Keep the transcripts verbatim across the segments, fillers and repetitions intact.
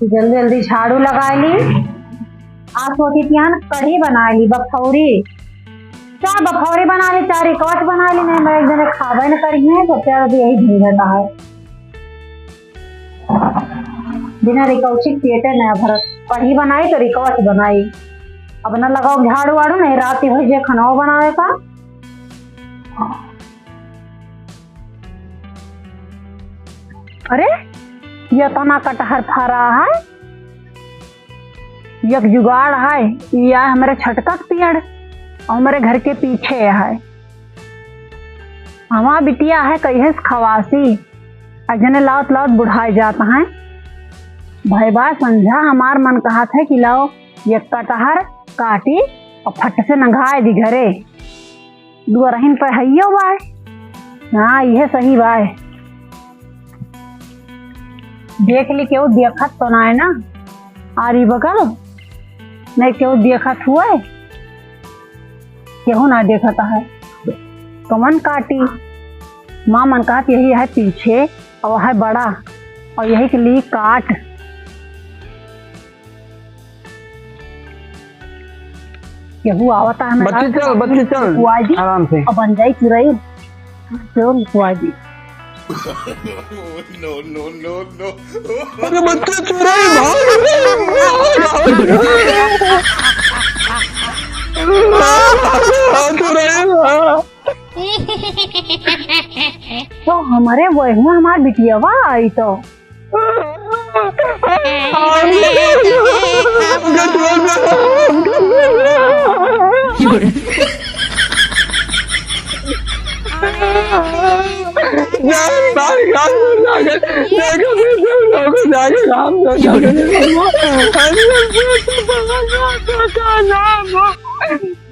जल्दी जल्दी झाड़ू लगाइ ली। आज सोची थी हन कढ़ी बनाइ ली, बफौरी। चाहे बफौरी बनाइ ली, चाहे रिकवच बनाइ ली, नहीं मैं एक जने खाबे न करी है, तो फिर अभी यही झंझट है। बिना रिकवची के पेटे न भरत। कढ़ी बनाई तो रिकवच बनाई। अब न लगाओ झाड़ू वाड़ू, नहीं रात ही भर जे खाना बनावे का। अरे, ये तना कटहर फरा है, एक जुगाड़ है, ये है हमरे छटका के पेड़ और हमरे घर के पीछे है। हमार बिटिया है कहिए से खवासी, अजने लावत लावत बुढ़ाए जात है। भैबा संझा हमार मन कहत है कि लाओ ये कटहर काटी और फट से नंगाए दी घरे। दुअरहिन पे हइयो बाय। हाँ, इहे सही बाय। देख ली, केहू देखत तो ना है ना? आरी बगल नहीं केहू देखत हुए, केहू ना देखत है। कमन काटी? माँ मन कहत यही है पीछे और है बड़ा, और यही के लिए काट। केहू आवता है, बच्ची चल, बच्ची चल, आराम से। अब बन जाई चुरई, चल, खुआ दी। No, no, no, no। अरे बच्ची चुरई, भाग रे, भाग रे। चुरई, भाग। तो हमरे वही हमार बिटियावा आई तो।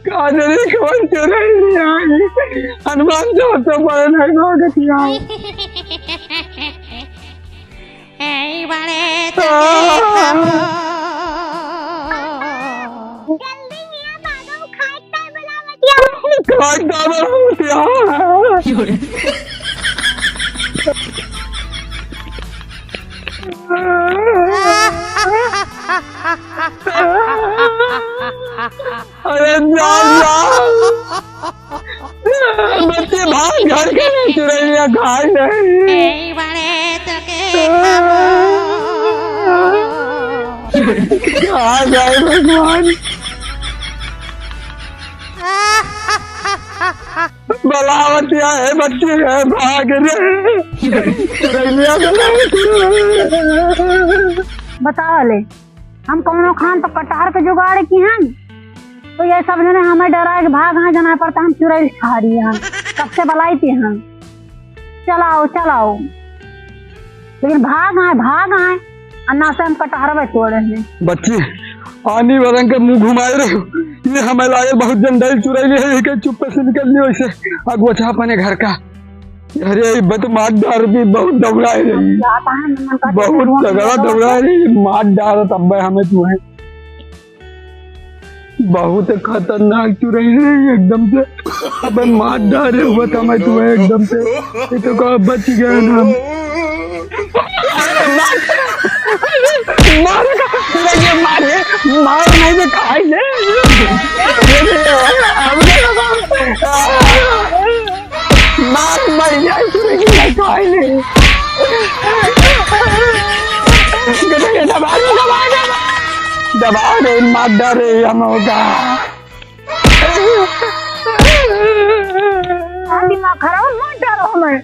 काजरी कौन चुराई ले आई? हनुमान चालीसा पढ़े नहीं मांगत आई। ए बड़े तो के खाबो। जल्दी हिया भागो, खाए के time लागत या। खाए के time लागत या। अरे जा, जा। बच्ची भाग, घर के ना चुरैया खाए नहीं। ए बड़े तो के खाबो। कहाँ जाए भगवान? बलावतिया है बच्ची है, भाग रे। चुरैया बलावतिया। बतावा ले। हम कौनो खान तो कटहर के जुगाड़ की हन, तो ये सब जने हमें डराए के भाग हैं, जना पड़ता हम चुरैल छाड़ी हन, कब से बलाई थी हन, चलाओ, चलाओ, लेकिन भाग आए, भाग आए, अन्ना से हम कटहरवे तोड़े हैं। बच्ची, आनी बरन के मुंह घुमाए रहे, ये हमें लागल बहुत जन डैल चुरैल है, ये के चुप्पे से निकल लियो इसे, अगुआ चाह अपने घर का। अरे, ये बत मार डार भी बहुत दौड़ाए रही। जाता है, मन का बहुत झगड़ा दौड़ाए रही, मार डार तब हमें तुम्हें। बहुत खतरनाक चुरैल रही एकदम से। अबे मार डारे हुआ था मैं तुम्हें एकदम से। ये तो कहा बच गया ना। मार, मार, मार, मार नहीं तो खाई ले। मार, मर जाए, तू नहीं खाए ले। गधा, गधा, दबा दे, दबा दे। दबा दे, मार डारे हम होगा। हाँ, दिमाग खराब, मार डारो हमें।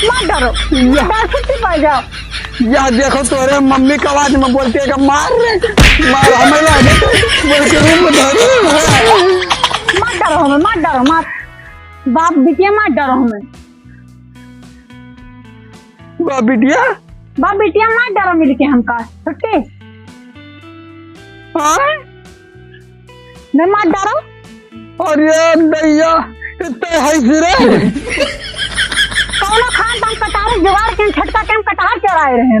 मार डारो। या। मार डारो, छुट्टी पा जाओ। या देखो, तोरे मम्मी का आवाज में बोलती है कि मार रे, मार, हमें लागे तो बोल के रूम में धरो। मार डारो हमें, मार डारो, मार। बाप बिटिया मार डारो हमें। बाप बिटिया? बाप बिटिया मार डारो मिलके हमका, छुट्टी। हाँ? मैं मार डारो। अरे दैया, इतने है रे। कौनो खान तो हम कटहर जुगाड़ के, छटका के हम कटहर चोराए रहे।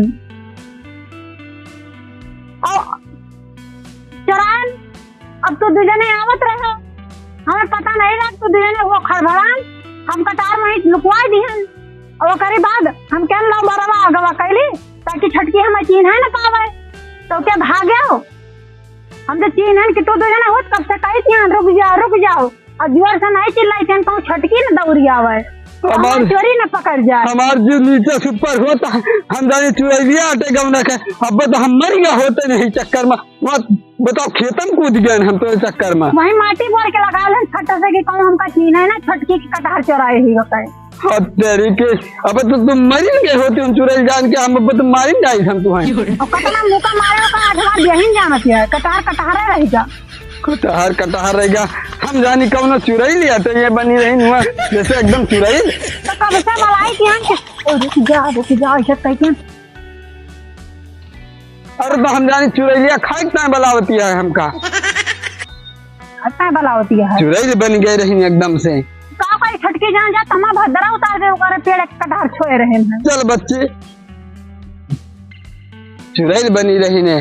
और चोराए, अब तो दू जने आवत रहे, हमें पता नहीं रहा, तो दू जने वो खड़बड़ान, हम कटहर वहीं लुकवा दिहन। और ओकरे बाद हम केन लो बरवा अगवा कैली, कि छोटकी हमें चीन्हे न पावे, तो क्या भाग्यो? हम तो चीन्हन कि तू दो जना होत, कब से कही थी, "हाँ, रुक जाओ, रुक जाओ।" और जोर से नहीं चिल्लाई थी, कहूँ छोटकी न दौड़ी आवे, हमार, हमार चोरी न पकड़ जाए। हमार जीव नीचे से ऊपर होता, हम जानी चुरैलिया आटे गौना के, अब तो हम मर गया होते नहीं चक्कर में। मत बताओ, खेतम कूद गए हम तोरे चक्कर में। वही माटी भर के लगा लेन छत से कि कहूँ हमका चीन्हे ना, छोटकी के कटहर चोराए ही बताए। हाँ, तेरी के, अब तो तुम मरी गए होते, हम चुड़ैल जान के, हम अब तो मारिन जाई हम तुम्हें। और कतना मुका मारे का आज हमार यही जानत है, कटहर कटहरे रहेगा। कटहर कटहर रहेगा, हम जानी कौनो चुड़ैल लिया तो ये बनी रही हुआ, जैसे एकदम चुड़ैल। तो कब से मलाई की हम, ओ रुक जा, रुक जा, ऐसे कह के अरे तो हम जानी चुरैलिया खाए के ताईं बलावती है हमका। अच्छा बलावती है। चुरैल बन गए रही एकदम से। का करी छोटकी जान जा, तमा भद्रा उतार दे ओकरे पेड़ के कटहर छोए रहे हैं। चल बच्चे, चुरैल बनी रही ने,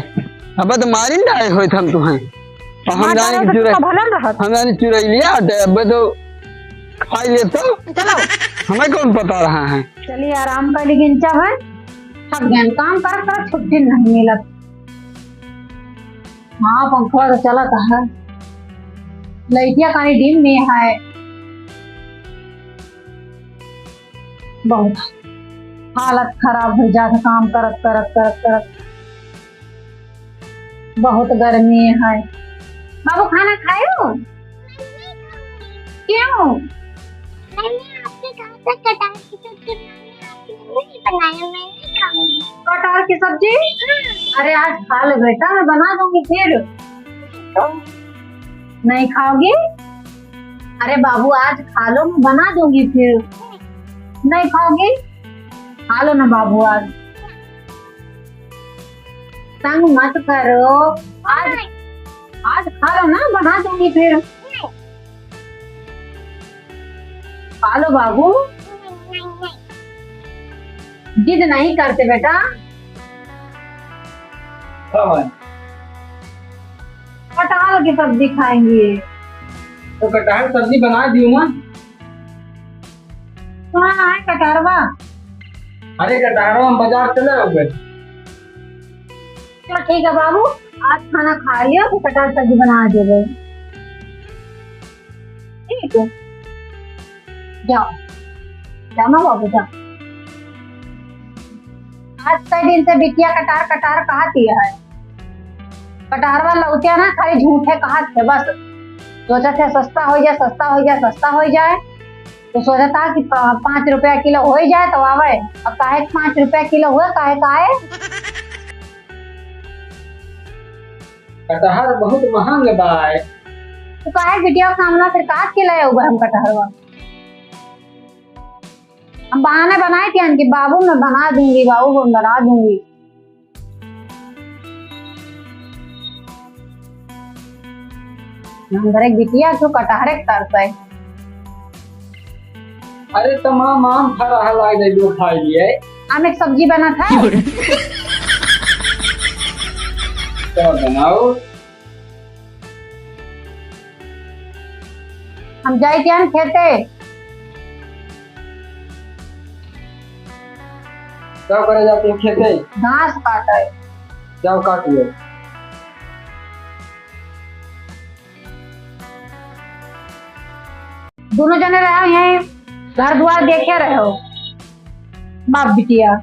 अब तो मारिन डाए होइत हम तुहें। और हम मार जानी डाले कि तो चुरैल, तो भलन रहत। हम जानी चुरैलिया हटे, अब तो खाई ले तो। चलो। हमें कौन पता रहा है? चलिए आराम कर ली गिनचा है। थक गए, काम कर कर छुट्टी नहीं मिलत। हाँ, पंखवा तो चलत है। लइटिया कानी डीम में है। बहुत हालत खराब हो जात है काम करत, करत, करत, करत। बहुत गर्मी है। बाबू, खाना खायो? क्यों? मैंने आपके घर पे कटहल की सब्जी बनाई, आपने नहीं बनाया, मैं नहीं खाऊंगी। कटहल की सब्जी? हाँ। अरे, आज खा लो बेटा, मैं बना दूंगी फिर। तो? नहीं खाओगी? अरे बाबू, आज खा लो, मैं बना दूंगी फिर। नहीं खाओगी? खा लो ना बाबू, आज। तंग मत करो, आज, आज खा लो ना, बना दूंगी फिर। खा लो बाबू, जिद नहीं करते बेटा। हाँ भाई। कटहल की सब्जी खाएंगे। तो कटहल सब्जी बना दियो ना। कहाँ है कटहरवा? अरे कटहरवा हम बाजार चले हो गए। चलो ठीक है बाबू, आज खाना खा लियो तो कटहल सब्जी बना देबे। ठीक है, जाओ, जाओ ना बाबू, जाओ। आज कई दिन से बिटिया कटहर कटहर कहत ही है। कटहरवा लौटिया ना, खाली झूठे कहत है बस। सोचत है सस्ता हो जाए, सस्ता हो जाए, सस्ता हो जाए। तो सोचत है कि पा-, पाँच रुपया किलो हो ही जाए तो आवे। अब काहे के पाँच रुपया किलो हुए, काहे, काहे? कटहर बहुत महंग बाय। तो काहे बिटिया के सामना फिर काट के लाए हुए हम कटहरवा? हम बहाने बनाए थे कि बाबू मैं बना दूंगी, बाबू मैं बना दूंगी। हम घरे बिटिया तो कटहरे के तरस है। अरे तमाम आम फरा है, लाग जाए जो खाई लिए। आम एक सब्जी बना था। तो बनाओ। हम जाई थे हम खेते। क्या करे जाते हो खेते? घास काटे। जाओ काट लो। दोनों जने रहो यहीं, घर दुआर देखे रहो, बाप बिटिया।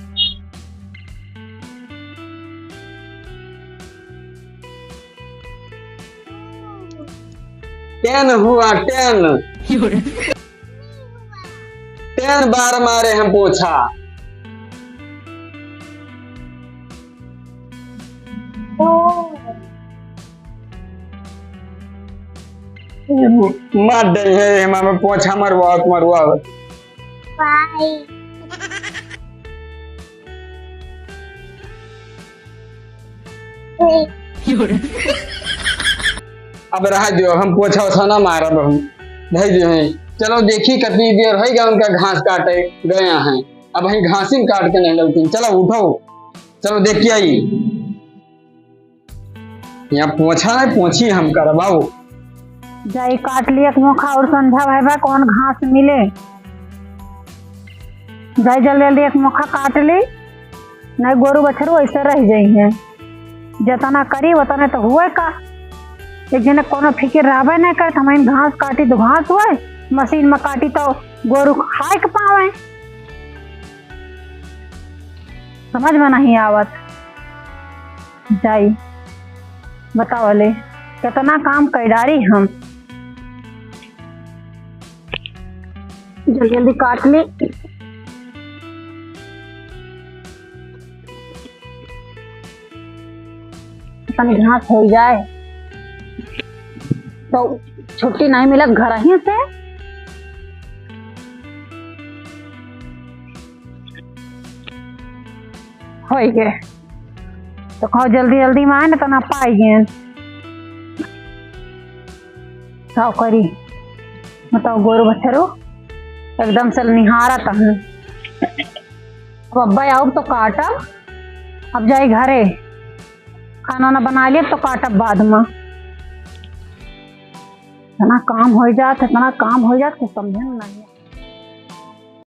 टेन हुआ, टेन। टेन बार मारे हम पोछा। मार दे है, हम पोछा मरवा, मरवा। अब रहा दियो, हम पोछा ओछा ना मारब हम। धई दियो है। चलो देखी कितनी देर होई गया उनका घास काटे गया है। अब वहीं घासिन काट के नहीं लौटी। चलो उठो, चलो देख के आई। यहाँ पोछा नहीं, पोछी हम करबाओ। जाई काट ली एक मोखा और संझा भाई बा कौन घास मिले। जाई जल्दी जल्दी एक मोखा काट ली। नहीं गोरू बछरू ऐसे रह जाई हैं। जतना करी वतने तो हुए का। एक जने कोनो फिकिर रहबे नहीं करे, हमइन घास काटी तो घास हुए, मशीन में काटी तो गोरू खाए के पावे। समझ में नहीं आवत। जाई, बताओ ले, कितना काम कई डारी हम। जल्दी जल्दी काट ली। तनी घास हो जाए तो छुट्टी नहीं मिलत घर ही से। होई गे। तो कहो जल्दी जल्दी में आए ना, तो ना पाई गए। का करी? बताओ, गोरू बछरू एकदम से निहारत हन। अब अब्बा आउब तो काटब, अब जाई घरे, खाना ना बना लिए तो काटब बाद में। इतना काम हो जात, इतना काम हो जात, कुछ समझे में नहीं।